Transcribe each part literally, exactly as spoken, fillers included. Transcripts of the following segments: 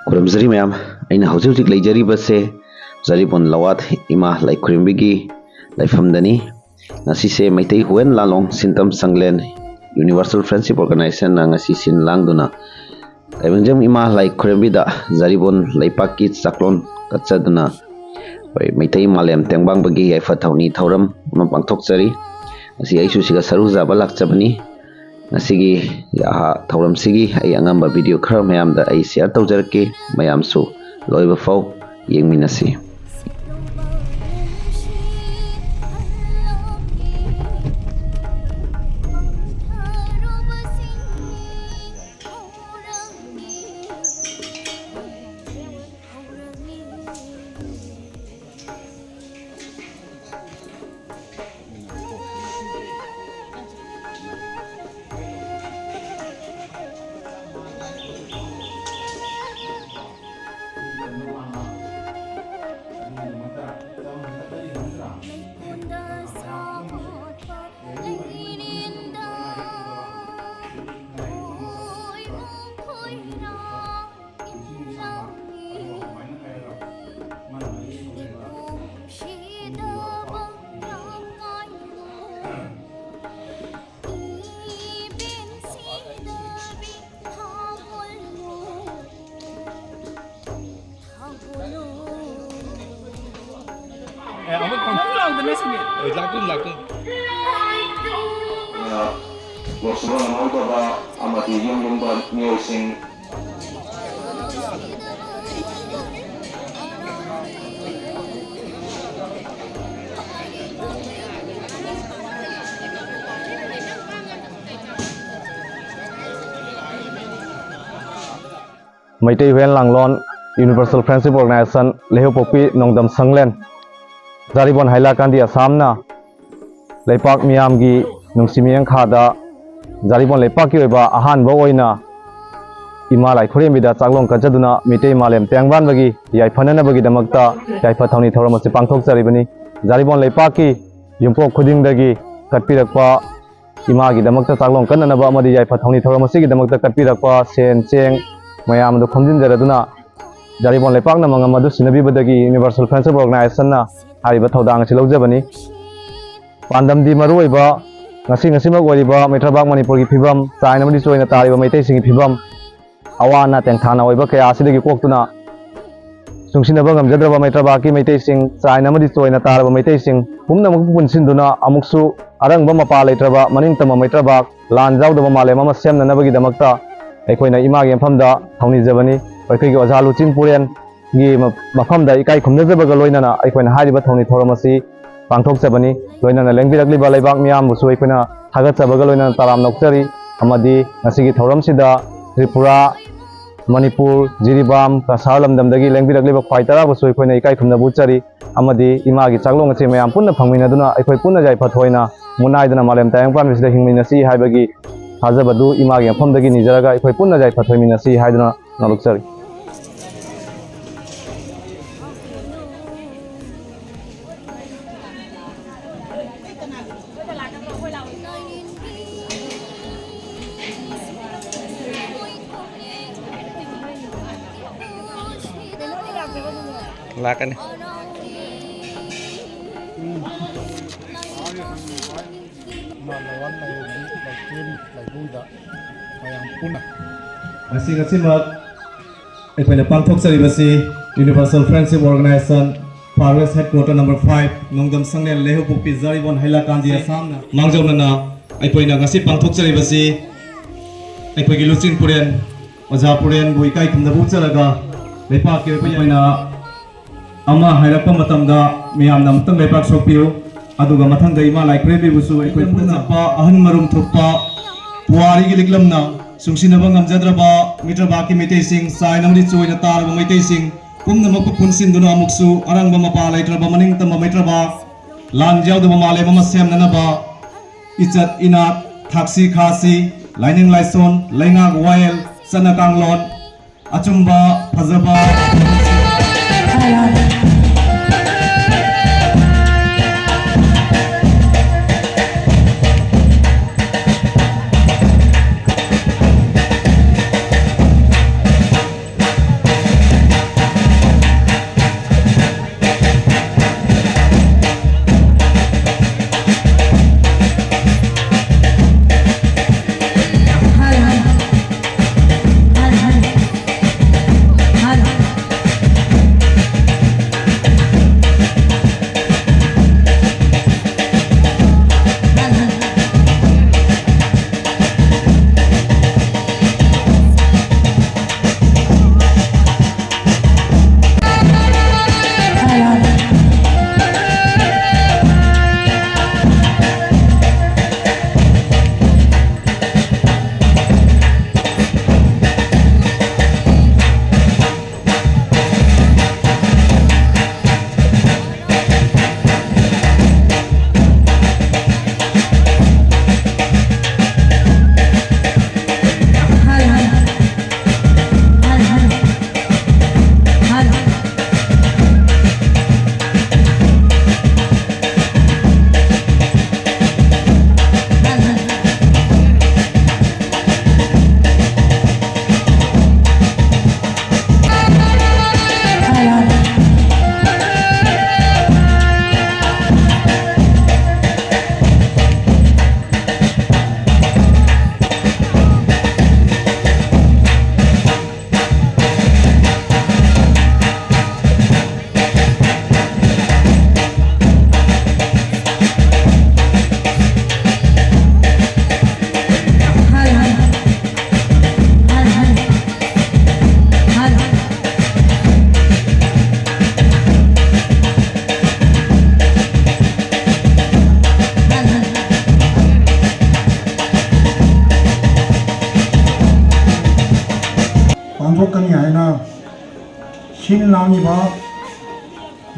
ꯈꯨꯔꯨꯝꯖꯔꯤ ꯃꯌꯥꯝ꯫ ꯑꯩꯅ ꯍꯧꯖꯤꯛ ꯍꯧꯖꯤꯛ ꯂꯩꯖꯔꯤꯕꯁꯦ ꯖꯔꯤꯕꯣꯟ ꯂꯋꯥꯠ ꯏꯃꯥ ꯂꯥꯏ ꯈꯨꯔꯨꯝꯕꯤꯒꯤ ꯂꯥꯏꯐꯝꯗꯅꯤ꯫ ꯉꯁꯤꯁꯦ ꯃꯩꯇꯩ ꯍꯨꯋꯦꯟ ꯂꯥꯂꯣꯡ ꯁꯤꯟꯇꯝ ꯁꯪꯂꯦꯟ Universal Friendship Organizationꯅ ꯉꯁꯤ ꯁꯤꯟ ꯂꯥꯡꯗꯨꯅ ꯇꯥꯏꯕꯪꯖꯝ ꯏꯃꯥ ꯂꯥꯏ ꯈꯨꯔꯨꯝꯕꯤꯗ ꯖꯔꯤꯕꯣꯟ ꯂꯩꯄꯥꯛꯀꯤ ꯆꯥꯛꯂꯣꯟ ꯀꯠꯆꯗꯨꯅ ꯑꯩꯈꯣꯏ ꯃꯩꯇꯩ ꯃꯥꯂꯦꯝ ꯇꯦꯡꯕꯥꯡꯕꯒꯤ ꯌꯥꯏꯐ ꯊꯧꯅꯤ ꯊꯧꯔꯝ ꯑꯃ ꯄꯥꯡꯊꯣꯛꯆꯔꯤ꯫ ꯉꯁꯤ ꯑꯩꯁꯨ ꯁꯤꯒ ꯁꯔꯨꯛ ꯌꯥꯕ ꯂꯥꯛꯆꯕꯅꯤ꯫ ꯉꯁꯤꯒꯤ, ꯑꯍ, ꯊꯧꯔꯝꯁꯤꯒꯤ ꯑꯩ ꯑꯉꯝꯕ video ꯈꯔ ꯃꯌꯥꯝꯗ ꯑꯩ share ꯇꯧꯖꯔꯛꯀꯦ꯫ ꯃꯌꯥꯝꯁꯨ ꯂꯣꯏꯕ ꯐꯥꯎ ꯌꯦꯡꯃꯤꯟꯅꯁꯤ꯫ ꯑꯦ, ꯑꯃꯨꯛ ꯄꯪꯊꯣꯛ ꯂꯥꯎꯗꯅ ꯁꯤꯅꯦ꯫ ꯑꯣꯏ, ꯂꯥꯛꯇꯣꯏꯅꯤ, ꯂꯥꯛꯇꯣꯏꯅꯤ꯫ ꯂꯣꯛꯁꯨꯕ ꯉꯝꯍꯧꯗꯕ ꯑꯃꯗꯤ ꯌꯨꯝ ꯌꯨꯝꯗ ꯃꯤꯑꯣꯏꯁꯤꯡ Meitei Huiyen ꯂꯥꯡꯂꯣꯟ Universal Friendship Organization ꯂꯩꯍꯧꯄꯣꯛꯄꯤ ꯅꯣꯡꯗꯝ ꯁꯪꯂꯦꯟ Jiribam ꯍꯥꯏꯂꯥꯀꯥꯟꯗꯤ ꯑꯁꯥꯝꯅ ꯂꯩꯄꯥꯛ ꯃꯤꯌꯥꯝꯒꯤ ꯅꯨꯡꯁꯤ ꯃꯤꯠꯌꯦꯡꯈꯥꯗ ꯖꯥꯔꯤꯕꯣꯟ ꯂꯩꯄꯥꯛꯀꯤ ꯑꯣꯏꯕ ꯑꯍꯥꯟꯕ ꯑꯣꯏꯅ ꯏꯃꯥ ꯂꯥꯏ ꯈꯨꯔꯦꯝꯕꯤꯗ ꯆꯥꯛꯂꯣꯡ ꯀꯠꯆꯗꯨꯅ ꯃꯤꯇꯩ ꯃꯥꯂꯦꯝ ꯇꯦꯡꯕꯥꯟꯕꯒꯤ ꯌꯥꯏꯐꯅꯅꯕꯒꯤꯗꯃꯛꯇ ꯌꯥꯏꯐ ꯊꯧꯅꯤ ꯊꯧꯔꯝ ꯑꯁꯤ ꯄꯥꯡꯊꯣꯛꯆꯔꯤꯕꯅꯤ꯫ ꯖꯥꯔꯤꯕꯣꯟ ꯂꯩꯄꯥꯛꯀꯤ ꯌꯨꯝꯄꯣꯛ ꯈꯨꯗꯤꯡꯗꯒꯤ ꯀꯠꯄꯤꯔꯛꯄ ꯏꯃꯥꯒꯤꯗꯃꯛꯇ ꯆꯥꯛꯂꯣꯡ ꯀꯠꯅꯅꯕ ꯑꯃꯗꯤ ꯌꯥꯏꯐ ꯊꯧꯅꯤ ꯊꯧꯔꯝ ꯑꯁꯤꯒꯤꯗꯃꯛꯇ ꯀꯠꯄꯤꯔꯛꯄ ꯁꯦꯟ, ꯆꯦꯡ, ꯃꯌꯥꯝ ꯑꯗꯨ ꯈꯣꯝꯖꯤꯟꯖꯔꯗꯨꯅ ꯖꯥꯔꯤꯕꯣꯟ ꯂꯩꯄꯥꯛꯅ ꯃꯉꯝ ꯑꯗꯨ ꯁꯤꯟꯅꯕꯤꯕꯗꯒꯤ Universal Friendship Organizationꯅ ꯍꯥꯏꯔꯤꯕ ꯊꯧꯗꯥꯡ ꯑꯁꯤ ꯂꯧꯖꯕꯅꯤ꯫ ꯄꯥꯟꯗꯝꯗꯤ ꯃꯔꯨꯑꯣꯏꯕ ꯉꯁꯤ ꯉꯁꯤꯃꯛ ꯑꯣꯏꯔꯤꯕ ꯃꯩꯇ꯭ꯔꯕꯥꯛ ꯃꯅꯤꯄꯨꯔꯒꯤ ꯐꯤꯕꯝ, ꯆꯥꯏꯅ ꯑꯃꯗꯤ ꯆꯣꯏꯅ ꯇꯥꯔꯤꯕ ꯃꯩꯇꯩꯁꯤꯡꯒꯤ ꯐꯤꯕꯝ, ꯑꯋꯥ ꯑꯅꯥ ꯇꯦꯡꯊꯥꯅ ꯑꯣꯏꯕ ꯀꯌꯥ ꯑꯁꯤꯗꯒꯤ ꯀꯣꯛꯇꯨꯅ ꯆꯨꯡꯁꯤꯟꯅꯕ ꯉꯝꯖꯗ꯭ꯔꯕ ꯃꯩꯇ꯭ꯔꯕꯥꯛꯀꯤ ꯃꯩꯇꯩꯁꯤꯡ, ꯆꯥꯏꯅ ꯑꯃꯗꯤ ꯆꯣꯏꯅ ꯇꯥꯔꯕ ꯃꯩꯇꯩꯁꯤꯡ ꯄꯨꯝꯅꯃꯛꯄꯨ ꯄꯨꯟꯁꯤꯟꯗꯨꯅ ꯑꯃꯨꯛꯁꯨ ꯑꯔꯪꯕ ꯃꯄꯥ ꯂꯩꯇ꯭ꯔꯕ ꯃꯅꯤꯡ ꯇꯝꯕ ꯃꯩꯇ꯭ꯔꯕꯥꯛ, ꯂꯥꯟ ꯌꯥꯎꯗꯕ ꯃꯥꯂꯦꯝ ꯑꯃ ꯁꯦꯝꯅꯅꯕꯒꯤꯗꯃꯛꯇ ꯑꯩꯈꯣꯏꯅ ꯏꯃꯥꯒꯤ ꯃꯐꯝꯗ ꯊꯧꯅꯤꯖꯕꯅꯤ꯫ ꯑꯩꯈꯣꯏꯒꯤ ꯑꯣꯖꯥ ꯂꯨꯆꯤꯡ ꯄꯨꯔꯦꯟꯒꯤ ꯃ-, ꯃꯐꯝꯗ ꯏꯀꯥꯏ ꯈꯨꯝꯅꯖꯕꯒ ꯂꯣꯏꯅꯅ ꯑꯩꯈꯣꯏꯅ ꯍꯥꯏꯔꯤꯕ ꯊꯧꯅꯤ ꯊꯧꯔꯝ ꯑꯁꯤ ꯄꯥꯡꯊꯣꯛꯆꯕꯅꯤ꯫ ꯂꯣꯏꯅꯅ ꯂꯦꯡꯕꯤꯔꯛꯂꯤꯕ ꯂꯩꯕꯥꯛ ꯃꯤꯌꯥꯝꯕꯨꯁꯨ ꯑꯩꯈꯣꯏꯅ ꯊꯥꯒꯠꯆꯕꯒ ꯂꯣꯏꯅꯅ ꯇꯔꯥꯝꯅ ꯑꯣꯛꯆꯔꯤ꯫ ꯑꯃꯗꯤ ꯉꯁꯤꯒꯤ ꯊꯧꯔꯝꯁꯤꯗ ꯇ꯭ꯔꯤꯄꯨꯔꯥ, ꯃꯅꯤꯄꯨꯔ, ꯖꯤꯔꯤꯕꯥꯝ, ꯀꯁꯥꯔ ꯂꯝꯗꯝꯗꯒꯤ ꯂꯦꯡꯕꯤꯔꯛꯂꯤꯕ ꯈ꯭ꯋꯥꯏ ꯇꯔꯥꯕꯨꯁꯨ ꯑꯩꯈꯣꯏꯅ ꯏꯀꯥꯏ ꯈꯨꯝꯅꯕ ꯎꯠꯆꯔꯤ꯫ ꯑꯃꯗꯤ ꯏꯃꯥꯒꯤ ꯆꯥꯛꯂꯣꯡ ꯑꯁꯤ ꯃꯌꯥꯝ ꯄꯨꯟꯅ ꯐꯪꯃꯤꯟꯅꯗꯨꯅ ꯑꯩꯈꯣꯏ ꯄꯨꯟꯅ ꯌꯥꯏꯐ ꯊꯣꯏꯅ ꯃꯨꯠꯅꯥꯏꯗꯅ ꯃꯥꯂꯦꯝ ꯇꯥꯏꯕꯪ ꯄꯥꯟꯕꯁꯤꯗ ꯍꯤꯡꯃꯤꯟꯅꯁꯤ ꯍꯥꯏꯕꯒꯤ ꯊꯥꯖꯕꯗꯨ ꯏꯃꯥꯒꯤ ꯃꯐꯝꯗꯒꯤ ꯅꯤꯖꯔꯒ ꯑꯩꯈꯣꯏ ꯄꯨꯟꯅ ꯌꯥꯏꯐ ꯊꯣꯏꯃꯤꯟꯅꯁꯤ ꯍꯥꯏꯗꯨꯅ ꯅꯣꯂꯨꯛꯆꯔꯤ꯫ ꯂꯥꯛꯀꯅꯤ꯫ ꯏꯃꯥ ꯂꯋꯥꯟ ꯂꯥꯏꯔꯦꯝꯕꯤ ꯂꯩꯇꯦꯝ ꯂꯩꯕꯨꯡꯗ ꯃꯌꯥꯝ ꯄꯨꯟꯅ ꯉꯁꯤ ꯉꯁꯤꯃꯛ ꯑꯩꯈꯣꯏꯅ ꯄꯥꯡꯊꯣꯛꯆꯔꯤꯕꯁꯤ Universal Friendship Organization, Far West Headquarter number five, ꯅꯣꯡꯗꯝ ꯁꯪꯂꯦꯟ, ꯂꯩꯍꯧꯄꯣꯛꯄꯤ Jiribam, ꯍꯩꯂꯥꯀꯥꯟꯗꯤ, ꯑꯁꯥꯝꯅ ꯃꯥꯡꯖꯧꯅꯅ ꯑꯩꯈꯣꯏꯅ ꯉꯁꯤ ꯄꯥꯡꯊꯣꯛꯆꯔꯤꯕꯁꯤ ꯑꯩꯈꯣꯏꯒꯤ ꯂꯨꯆꯤꯡ ꯄꯨꯔꯦꯟ, ꯑꯣꯖꯥ ꯄꯨꯔꯦꯟꯕꯨ ꯏꯀꯥꯏ ꯈꯨꯝꯅꯕ ꯎꯠꯆꯔꯒ ꯂꯩꯄꯥꯛꯀꯤ ꯑꯣꯏꯕ ꯑꯣꯏꯅ ꯑꯃ ꯍꯥꯏꯔꯛꯄ ꯃꯇꯝꯗ ꯃꯤꯌꯥꯝꯅ ꯑꯃꯨꯛꯇꯪ ꯂꯩꯕꯥꯛ ꯁꯣꯛꯄꯤꯌꯨ꯫ ꯑꯗꯨꯒ ꯃꯊꯪꯗ ꯏꯃꯥ ꯂꯥꯏ ꯄꯨꯔꯦꯝꯕꯤꯕꯨꯁꯨ ꯑꯩꯈꯣꯏ ꯄꯨꯟꯅ ꯆꯠꯄ ꯑꯍꯟ ꯃꯔꯨꯝ ꯊꯣꯛꯄ ꯄꯨꯋꯥꯔꯤꯒꯤ ꯂꯤꯛꯂꯝꯅ ꯆꯨꯡꯁꯤꯟꯅꯕ ꯉꯝꯖꯗ꯭ꯔꯕ ꯃꯤꯇ꯭ꯔꯕꯥꯛꯀꯤ ꯃꯩꯇꯩꯁꯤꯡ, ꯆꯥꯏꯅ ꯑꯃꯗꯤ ꯆꯣꯏꯅ ꯇꯥꯔꯕ ꯃꯩꯇꯩꯁꯤꯡ ꯄꯨꯝꯅꯃꯛꯄꯨ ꯄꯨꯟꯁꯤꯟꯗꯨꯅ ꯑꯃꯨꯛꯁꯨ ꯑꯔꯪꯕ ꯃꯄꯥ ꯂꯩꯇ꯭ꯔꯕ ꯃꯅꯤꯡ ꯇꯝꯕ ꯃꯩꯇ꯭ꯔꯕꯥꯛ, ꯂꯥꯟ ꯌꯥꯎꯗꯕ ꯃꯥꯂꯦꯝ ꯑꯃ ꯁꯦꯝꯅꯅꯕ ꯏꯆꯠ ꯏꯅꯥꯠ, ꯊꯥꯛꯁꯤ ꯈꯥꯁꯤ, ꯂꯥꯏꯅꯤꯡ ꯂꯥꯏꯁꯣꯟ, ꯂꯩꯉꯥꯛ ꯋꯥꯌꯦꯜ, ꯆꯠꯅ ꯀꯥꯡꯂꯣꯟ, ꯑꯆꯨꯝꯕ, ꯐꯖꯕ꯫ ꯆꯪꯉꯤ ꯍꯥꯏꯅ ꯁꯤꯟ ꯂꯥꯡꯉꯤꯕ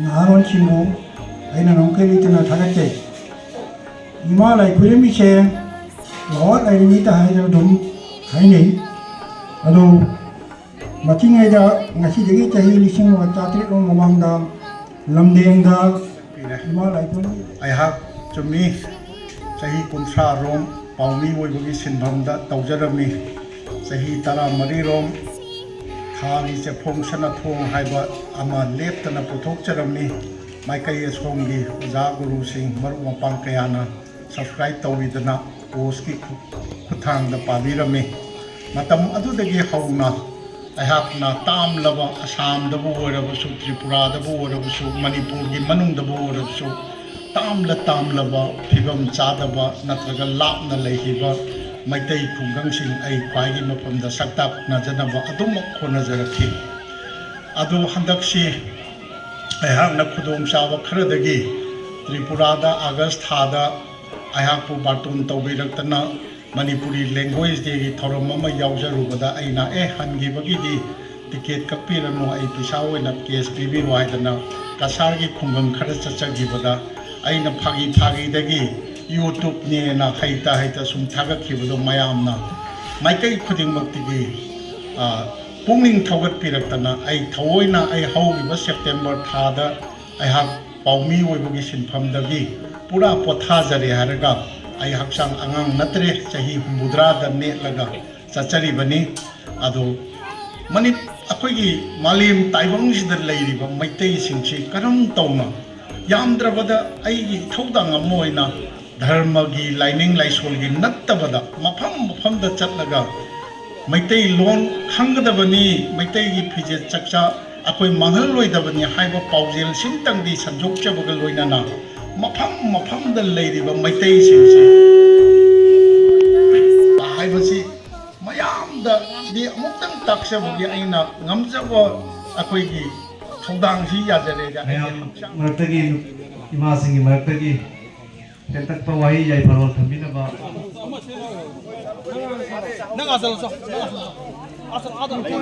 ꯅꯍꯥꯔꯣꯜꯁꯤꯡꯕꯨ ꯑꯩꯅ ꯉꯝꯈꯩ ꯂꯩꯇꯅ ꯊꯥꯒꯠꯆꯩ꯫ ꯏꯃꯥ ꯂꯥꯏ ꯈꯨꯔꯨꯝꯃꯤꯁꯦ ꯂꯋꯥꯠ ꯂꯥꯏꯔꯤꯉꯩꯗ ꯍꯥꯏꯗꯅ ꯑꯗꯨꯝ ꯍꯥꯏꯅꯩ꯫ ꯑꯗꯨ ꯃꯁꯤꯉꯩꯗ ꯉꯁꯤꯗꯒꯤ ꯆꯍꯤ ꯂꯤꯁꯤꯡ ꯑꯃ ꯆꯥꯇ꯭ꯔꯦꯠ ꯂꯣꯝ ꯃꯃꯥꯡꯗ ꯂꯝꯗꯦꯡꯗ ꯏꯃꯥ ꯂꯥꯏ ꯈꯨꯔꯨꯝꯃꯤ꯫ ꯑꯩꯍꯥꯛ ꯆꯨꯝꯃꯤ, ꯆꯍꯤ ꯀꯨꯟꯊ꯭ꯔꯥ ꯔꯣꯝ ꯄꯥꯎꯃꯤ ꯑꯣꯏꯕꯒꯤ ꯁꯤꯟꯐꯝꯗ ꯇꯧꯖꯔꯝꯃꯤ꯫ ꯆꯍꯤ ꯇꯔꯥꯃꯔꯤ ꯔꯣꯝ ꯊꯥꯒꯤ ꯆꯦꯐꯣꯡ ꯁꯅꯥꯊꯣꯡ ꯍꯥꯏꯕ ꯑꯃ ꯂꯦꯞꯇꯅ ꯄꯨꯊꯣꯛꯆꯔꯝꯃꯤ꯫ ꯃꯥꯏꯀꯩ ꯑꯁꯣꯝꯒꯤ ꯑꯣꯖꯥ ꯒꯨꯔꯨꯁꯤꯡ, ꯃꯔꯨꯞ ꯃꯄꯥꯡ ꯀꯌꯥꯅ subscribe ꯇꯧꯕꯤꯗꯅ post ꯀꯤ ꯈꯨ-, ꯈꯨꯠꯊꯥꯡꯗ ꯄꯥꯕꯤꯔꯝꯃꯤ꯫ ꯃꯇꯝ ꯑꯗꯨꯗꯒꯤ ꯍꯧꯅ ꯑꯩꯍꯥꯛꯅ ꯇꯥꯝꯂꯕ ꯑꯁꯥꯝꯗꯕꯨ ꯑꯣꯏꯔꯕꯁꯨ, ꯇ꯭ꯔꯤꯄꯨꯔꯥꯗꯕꯨ ꯑꯣꯏꯔꯕꯁꯨ, ꯃꯅꯤꯄꯨꯔꯒꯤ ꯃꯅꯨꯡꯗꯕꯨ ꯑꯣꯏꯔꯕꯁꯨ, ꯇꯥꯝꯂ ꯇꯥꯝꯂꯕ ꯐꯤꯕꯝ ꯆꯥꯗꯕ ꯅꯠꯇ꯭ꯔꯒ ꯂꯥꯞꯅ ꯂꯩꯈꯤꯕ ꯃꯩꯇꯩ ꯈꯨꯡꯒꯪꯁꯤꯡ ꯑꯩ ꯈ꯭ꯋꯥꯏꯒꯤ ꯃꯐꯝꯗ ꯁꯛ ꯇꯥꯛꯅꯖꯅꯕ ꯑꯗꯨꯃꯛ ꯍꯣꯠꯅꯖꯔꯛꯈꯤ꯫ ꯑꯗꯨ ꯍꯟꯗꯛꯁꯤ ꯑꯩꯍꯥꯛꯅ ꯈꯨꯗꯣꯡꯆꯥꯕ ꯈꯔꯗꯒꯤ ꯇ꯭ꯔꯤꯄꯨꯔꯥꯗ ꯑꯥꯒꯁ ꯊꯥꯗ ꯑꯩꯍꯥꯛꯄꯨ ꯕꯥꯔꯇꯣꯟ ꯇꯧꯕꯤꯔꯛꯇꯅ ꯃꯅꯤꯄꯨꯔꯤ language day ꯒꯤ ꯊꯧꯔꯝ ꯑꯃ ꯌꯥꯎꯖꯔꯨꯕꯗ ꯑꯩꯅ, "ꯑꯦ, ꯍꯟꯈꯤꯕꯒꯤꯗꯤ ticket ꯀꯛꯄꯤꯔꯅꯨ, ꯑꯩ ꯄꯩꯁꯥ ꯑꯣꯏꯅ cash ꯄꯤꯕꯤꯔꯣ" ꯍꯥꯏꯗꯅ ꯀꯁꯥꯔꯒꯤ ꯈꯨꯡꯒꯪ ꯈꯔ ꯆꯠꯆꯈꯤꯕꯗ ꯑꯩꯅ ꯐꯥꯒꯤ ꯐꯥꯒꯤꯗꯒꯤ YouTube ꯅꯦꯅ ꯍꯩꯇ ꯍꯩꯇ ꯁꯨꯝ ꯊꯥꯒꯠꯈꯤꯕꯗꯣ ꯃꯌꯥꯝꯅ ꯃꯥꯏꯀꯩ ꯈꯨꯗꯤꯡꯃꯛꯇꯒꯤ, ꯑ, ꯄꯨꯛꯅꯤꯡ ꯊꯧꯒꯠꯄꯤꯔꯛꯇꯅ ꯑꯩ ꯊꯑꯣꯏꯅ ꯑꯩ ꯍꯧꯈꯤꯕ September ꯊꯥꯗ ꯑꯩꯍꯥꯛ ꯄꯥꯎꯃꯤ ꯑꯣꯏꯕꯒꯤ ꯁꯤꯟꯐꯝꯗꯒꯤ ꯄꯨꯔꯥ ꯄꯣꯊꯥꯖꯔꯦ ꯍꯥꯏꯔꯒ ꯑꯩ ꯍꯛꯆꯥꯡ ꯑꯉꯥꯡ ꯅꯠꯇ꯭ꯔꯦ, ꯆꯍꯤ ꯍꯨꯝꯐꯨꯇꯔꯥꯗ ꯅꯦꯠꯂꯒ ꯆꯠꯆꯔꯤꯕꯅꯤ꯫ ꯑꯗꯣ ꯃꯅꯤ-, ꯑꯩꯈꯣꯏꯒꯤ ꯃꯥꯂꯦꯝ ꯇꯥꯏꯕꯪꯁꯤꯗ ꯂꯩꯔꯤꯕ ꯃꯩꯇꯩꯁꯤꯡꯁꯤ ꯀꯔꯝ ꯇꯧꯅ ꯌꯥꯝꯗ꯭ꯔꯕꯗ ꯑꯩꯒꯤ ꯏꯊꯧꯗꯥꯡ ꯑꯃ ꯑꯣꯏꯅ ꯙꯔꯃꯒꯤ, ꯂꯥꯏꯅꯤꯡ ꯂꯥꯏꯁꯣꯜꯒꯤ ꯅꯠꯇꯕꯗ ꯃꯐꯝ ꯃꯐꯝꯗ ꯆꯠꯂꯒ ꯃꯩꯇꯩꯂꯣꯟ ꯈꯪꯒꯗꯕꯅꯤ, ꯃꯩꯇꯩꯒꯤ ꯐꯤꯖꯦꯠ ꯆꯛꯆꯥ ꯑꯩꯈꯣꯏ ꯃꯥꯡꯍꯜꯂꯣꯏꯗꯕꯅꯤ ꯍꯥꯏꯕ ꯄꯥꯎꯖꯦꯜ ꯁꯤꯝꯇꯪꯗꯤ ꯁꯟꯗꯣꯛꯆꯕꯒ ꯂꯣꯏꯅꯅ ꯃꯐꯝ ꯃꯐꯝꯗ ꯂꯩꯔꯤꯕ ꯃꯩꯇꯩꯁꯤꯡꯁꯤ ꯍꯥꯏꯕꯁꯤ ꯃꯌꯥꯝꯗꯗꯤ ꯑꯃꯨꯛꯇꯪ ꯇꯥꯛꯆꯕꯒꯤ ꯑꯩꯅ ꯉꯝꯖꯕ ꯑꯩꯈꯣꯏꯒꯤ ꯊꯧꯗꯥꯡꯁꯤ ꯌꯥꯖꯔꯦꯗ꯫ ꯑꯩꯒꯤ ꯃꯌꯥꯝ ꯍꯛꯆꯥꯡ ꯃꯔꯛꯇꯒꯤ, ꯏꯃꯥꯁꯤꯡꯒꯤ ꯃꯔꯛꯇꯒꯤ ꯍꯦꯟꯇꯛꯄ ꯋꯥꯍꯩ ꯌꯥꯏꯐꯔꯣꯜ ꯊꯝꯕꯤꯅꯕ꯫ ꯅꯪ ꯑꯥ ꯆꯠꯂꯣ, ꯆꯣ꯫ ꯑꯁ, ꯑꯥꯗ ꯂꯩ꯫